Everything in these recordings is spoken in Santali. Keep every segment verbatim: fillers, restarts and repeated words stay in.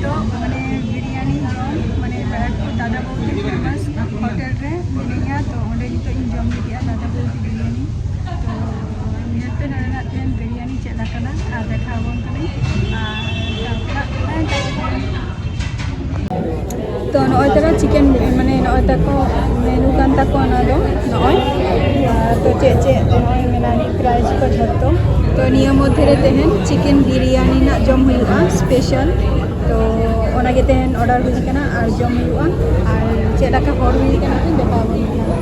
ᱛᱚ ᱢᱟᱱᱮ ᱵᱤᱨᱭᱟᱱᱤ ᱡᱚᱢ ᱢᱟᱱᱮ ᱵᱟᱨᱟᱠᱯᱩᱨ ᱫᱟᱫᱟ ᱵᱟᱹᱵᱩ ᱯᱷᱮᱢᱟᱥ ᱦᱳᱴᱮᱞ ᱨᱮ ᱢᱤᱱᱟᱹᱧᱟ᱾ ᱛᱚ ᱚᱸᱰᱮ ᱱᱤᱛᱚᱜ ᱤᱧ ᱡᱚᱢ ᱞᱟᱹᱜᱤᱫᱼᱟ ᱫᱟᱫᱟ ᱵᱟᱹᱵᱩ ᱵᱤᱨᱭᱟᱱᱤ᱾ ᱛᱚ ᱧᱮᱞ ᱯᱮ ᱱᱚᱰᱮᱱᱟᱜ ᱛᱮᱦᱮᱧ ᱵᱤᱨᱭᱟᱱᱤ ᱪᱮᱫ ᱞᱮᱠᱟᱱᱟ ᱟᱨ ᱫᱮᱠᱷᱟᱣ ᱟᱵᱚᱱ ᱠᱟᱹᱱᱟᱹᱧ᱾ ᱟᱨ ᱛᱟᱨᱯᱚᱨ ᱛᱚ ᱱᱚᱜᱼᱚᱭ ᱛᱟᱨᱟ ᱪᱤᱠᱮᱱ ᱢᱟᱱᱮ ᱱᱚᱜᱼᱚᱭ ᱛᱟᱠᱚ ᱢᱮᱱᱩ ᱠᱟᱱ ᱛᱟᱠᱚᱣᱟ ᱚᱱᱟ ᱫᱚ ᱱᱚᱜᱼᱚᱭ᱾ ᱟᱨ ᱛᱚ ᱪᱮᱫ ᱪᱮᱫ ᱱᱚᱜᱼᱚᱭ ᱢᱮᱱᱟᱜᱼᱟ ᱯᱨᱟᱭᱤᱥ ᱠᱚ ᱡᱷᱚᱛᱚ᱾ ᱛᱚ ᱱᱤᱭᱟᱹ ᱢᱚᱫᱽᱫᱷᱮ ᱨᱮ ᱛᱮᱦᱮᱧ ᱪᱤᱠᱮᱱ ᱵᱤᱨᱭᱟᱱᱤ ᱨᱮᱱᱟᱜ ᱡᱚᱢ ᱦᱩᱭᱩᱜᱼᱟ ᱥᱯᱮᱥᱟᱞ᱾ ᱛᱚ ᱚᱱᱟᱜᱮ ᱛᱮᱦᱮᱧ ᱚᱰᱟᱨ ᱦᱩᱭ ᱠᱟᱱᱟ ᱟᱨ ᱡᱚᱢ ᱦᱩᱭᱩᱜᱼᱟ᱾ ᱟᱨ ᱪᱮᱫ ᱞᱮᱠᱟ ᱦᱚᱲ ᱦᱩᱭ ᱠᱟᱱᱟ ᱠᱚ ᱫᱮᱠᱷᱟᱣ ᱟᱵᱚᱱ ᱠᱟᱱᱟ᱾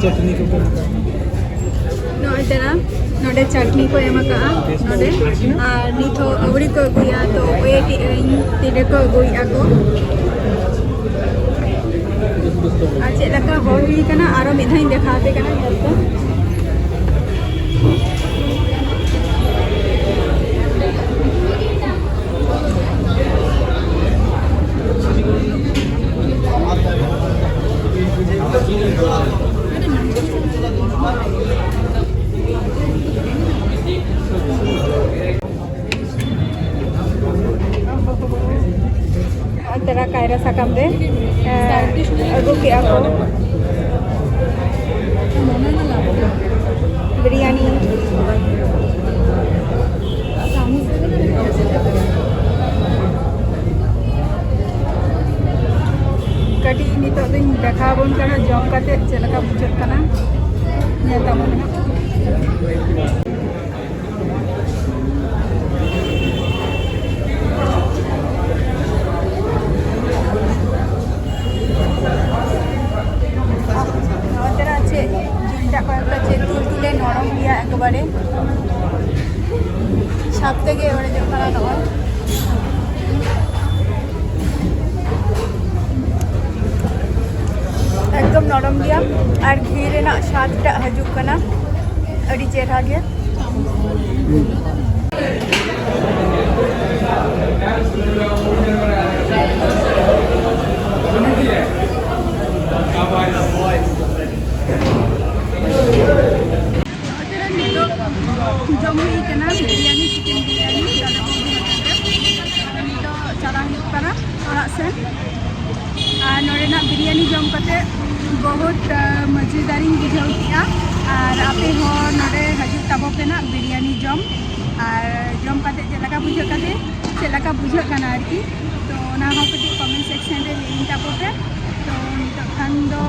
ᱪᱟᱴᱱᱤ ᱠᱚ ᱠᱚ ᱮᱢ ᱟᱠᱟᱫᱟ᱾ ᱱᱚᱜᱼᱚᱭ ᱛᱟᱨᱟ ᱱᱚᱰᱮ ᱪᱟᱴᱱᱤ ᱠᱚ ᱮᱢ ᱟᱠᱟᱫᱼᱟ ᱱᱚᱰᱮ᱾ ᱟᱨ ᱱᱤᱛ ᱦᱚᱸ ᱟᱹᱣᱲᱤ ᱠᱚ ᱟᱹᱜᱩᱭᱟ, ᱛᱚ ᱳᱭᱮᱴ ᱮᱫ ᱟᱹᱧ ᱛᱤᱨᱮ ᱠᱚ ᱟᱹᱜᱩᱭᱮᱫᱼᱟ ᱠᱚ᱾ ᱟᱨ ᱪᱮᱫ ᱞᱮᱠᱟ ᱦᱚᱲ ᱦᱩᱭ ᱠᱟᱱᱟ ᱟᱨᱚ ᱢᱤᱫ ᱫᱷᱟᱣ ᱤᱧ ᱫᱮᱠᱷᱟᱣ ᱟᱯᱮ ᱠᱟᱱᱟ ᱧᱮᱞ ᱯᱮ᱾ ᱛᱮᱨᱟ ᱠᱟᱭᱨᱟ ᱥᱟᱠᱟᱢ ᱨᱮ, ᱮᱸ, ᱟᱹᱜᱩ ᱠᱮᱜᱼᱟ ᱠᱚ ᱵᱤᱨᱭᱟᱱᱤ᱾ ᱠᱟᱹᱴᱤᱡ ᱱᱤᱛᱚᱜ ᱫᱚᱧ ᱫᱮᱠᱷᱟᱣ ᱟᱵᱚᱱ ᱠᱟᱱᱟ ᱡᱚᱢ ᱠᱟᱛᱮ ᱪᱮᱫ ᱞᱮᱠᱟ ᱵᱩᱡᱷᱟᱹᱜ ᱠᱟᱱᱟ, ᱧᱮᱞ ᱛᱟᱵᱚᱱ ᱦᱟᱸᱜ᱾ ᱱᱚᱛᱮᱱᱟᱜ ᱪᱮᱫ ᱡᱤᱞᱴᱟᱜ ᱠᱚᱭᱚᱜ ᱯᱮ, ᱪᱮᱫ ᱛᱩᱞᱛᱩᱞᱮ ᱱᱚᱨᱚᱢ ᱜᱮᱭᱟ ᱮᱠᱮᱵᱟᱨᱮ, ᱥᱟᱵ ᱛᱮᱜᱮ ᱚᱲᱮᱡᱚᱜ ᱠᱟᱱᱟ ᱱᱚᱜᱼᱚᱭ᱾ ᱮᱠᱫᱚᱢ ᱱᱚᱨᱚᱢ ᱜᱮᱭᱟ ᱟᱨ ᱜᱷᱤ ᱨᱮᱱᱟᱜ ᱥᱟᱫᱴᱟᱜ ᱦᱤᱡᱩᱜ ᱠᱟᱱᱟ, ᱟᱹᱰᱤ ᱪᱮᱦᱨᱟ ᱜᱮ᱾ ᱡᱚᱢ ᱠᱟᱛᱮ ᱵᱚᱦᱩᱛ ᱢᱚᱡᱮᱫᱟᱨᱤᱧ ᱵᱩᱡᱷᱟᱹᱣ ᱠᱮᱫᱼᱟ᱾ ᱟᱨ ᱟᱯᱮ ᱦᱚᱸ ᱱᱚᱰᱮ ᱦᱤᱡᱩᱜ ᱛᱟᱵᱚ ᱯᱮ ᱱᱟᱜ ᱵᱤᱨᱭᱟᱱᱤ ᱡᱚᱢ᱾ ᱟᱨ ᱡᱚᱢ ᱠᱟᱛᱮ ᱪᱮᱫ ᱞᱮᱠᱟ ᱵᱩᱡᱷᱟᱹᱜ ᱠᱟᱛᱮ ᱪᱮᱫ ᱞᱮᱠᱟ ᱵᱩᱡᱷᱟᱹᱜ ᱠᱟᱱᱟ ᱟᱨᱠᱤ, ᱛᱚ ᱚᱱᱟ ᱦᱚᱸ ᱠᱟᱹᱴᱤᱡ ᱠᱚᱢᱮᱱᱴ ᱥᱮᱠᱥᱮᱱ ᱨᱮ ᱞᱟᱹᱭᱟᱹᱧ ᱛᱟᱵᱚ ᱯᱮ᱾ ᱛᱚ ᱱᱤᱛᱚᱜ ᱠᱷᱟᱱ ᱫᱚ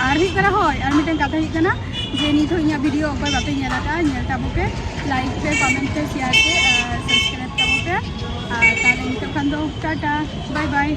ᱟᱨ ᱦᱩᱭᱩᱜ ᱠᱟᱱᱟ, ᱦᱳᱭ, ᱟᱨ ᱢᱤᱫᱴᱮᱱ ᱠᱟᱛᱷᱟ ᱦᱩᱭᱩᱜ ᱠᱟᱱᱟ ᱡᱮ ᱱᱤᱛ ᱦᱚᱸ ᱤᱧᱟᱹᱜ ᱵᱷᱤᱰᱤᱭᱳ ᱚᱠᱚᱭ ᱵᱟᱯᱮ ᱧᱮᱞ ᱟᱠᱟᱫᱼᱟ, ᱧᱮᱞ ᱛᱟᱵᱚ ᱯᱮ, ᱞᱟᱭᱤᱠ ᱯᱮ, ᱠᱚᱢᱮᱱᱴ ᱯᱮ, ᱥᱮᱭᱟᱨ ᱯᱮ, ᱟᱨ ᱥᱟᱵᱥᱠᱨᱟᱭᱤᱵ ᱛᱟᱵᱚ ᱯᱮ᱾ ᱟᱨ ᱛᱟᱦᱞᱮ ᱱᱤᱛᱚᱜ ᱠᱷᱟᱱ ᱫᱚ ᱴᱟᱴᱟ, ᱵᱟᱭ ᱵᱟᱭ᱾